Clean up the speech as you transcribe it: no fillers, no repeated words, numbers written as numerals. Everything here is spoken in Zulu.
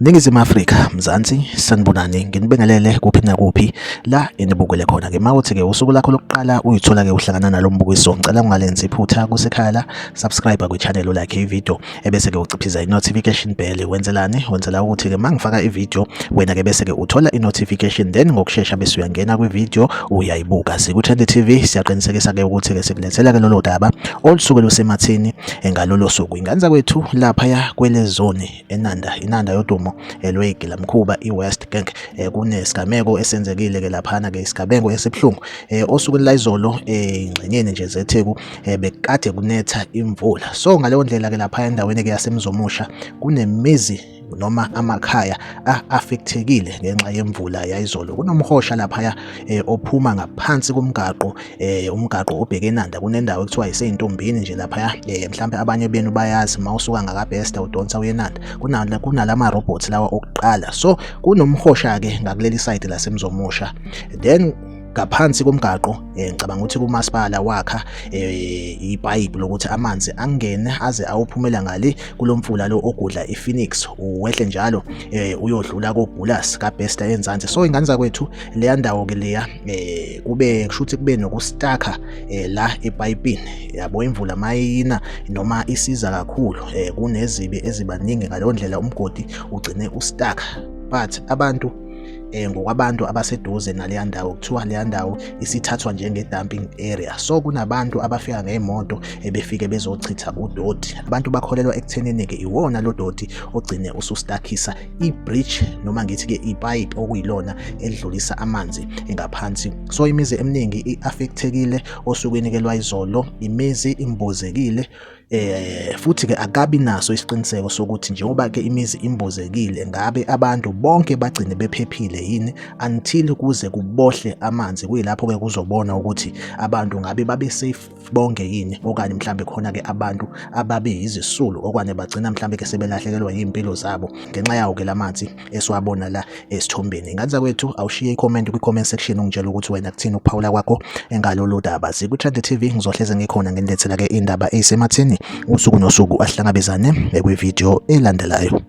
Ningizimu Afrika, Mzansi, sanibonani, nginibingelele kuphi nakuphi la enibukele khona ke. Mawuthi ke usuku lakho lokuqala uyithola ke uhlangana nalo mbukiso, ngicela ungalenzi iphutha kusekhaya la, subscribe kwi-channel, ulike i-video, ebese ke uciphiza i-notification bell. Wenzelani? Wenzela ukuthi ke mangifaka i-video wena ke bese ke uthola i-notification, then ngokushesha bese uyangena kwi-video uyayibuka. Siku-Trend TV, siyaqinisekisa ke ukuthi ke sikulethela ke lolo daba olusuke lusemathini ngalolo suku. Ingane zakwethu, laphaya kwele zone eNanda, iNanda yodumo lweyigilamkhuba iWest Gang, kunesigameko esenzekile ke laphana ke, isigameko esibuhlungu osukwini layizolo ingxenyeni nje zeTheku. Bekade kunetha imvula, so ngaleyo ndlela ke lapha endaweni ke yaseMzomusha kunemizi noma amakhaya a-affectekile ngenxa yemvula yayizolo. Kunomhosha laphaya ophuma ngaphansi komgaqo, umgaqo obheke eNanda. Kunendawo ekuthiwa iseYintombini nje laphaya, mhlampe abanye benu bayazi, mawusuka ngakaBesta udonsa uye eNanda, kunalama robots lawa okuqala. So kunomhosha ke ngakuleli side laseMzomusha, then ngaphansi komgaqo, ngicabanga ukuthi kumasipala wakha ipayipi lokuthi amanzi angene aze awuphumela ngale kulomfula lo ogudla iPhoenix, uwehle njalo uyodlula koBulas kaBesta enzansi. So ingane zakwethu, leya ndawo ke leya, kube kushuthi kube nokustaka la epayipini yabo. Imvula mayina noma isiza kakhulu, kunezibi ezibaningi, ngaleyo ndlela umgodi ugcine ustaka. But abantu, ngokwabantu abaseduze naleya ndawo, kuthiwa leya ndawo isithathwa njenge-dumping area, so kunabantu abafika ngey'moto ebefike bezochitha udoti. Abantu bakholelwa ekuthenini-ke iwona lo doti ogcine usustakisa i-bridge, noma ngithi-ke ipayipi okuyilona elidlulisa amanzi ngaphansi. So imizi eminingi i-affectekile osukwini-ke lwayizolo, imizi imbozekile. Futhi ke akabi naso isiqiniseko sokuthi njengoba ke imizi imbozekile, ngabe abantu bonke bagcine bephephile yini, until kuze kubohle amanzi, kuyilapho ke kuzobona ukuthi abantu ngabe babe safe bonke yini, okanye mhlambe khona ke abantu ababe yizisulu, okanye bagcina mhlambe ke sebelahlekelwa yizimpilo zabo ngenxa yawo ke lamanzi esiwabona la esithombeni. Ingane zakwethu, awushiye i-comment kwi-comment section, ungitshela ukuthi wena kuthini ukuphawula kwakho ngalolu daba. Siku-Trend TV, ngizohleze ngikhona nginilethela ke indaba eyisematheni usuku nosuku. Ahlangabezane kwi-video elandelayo.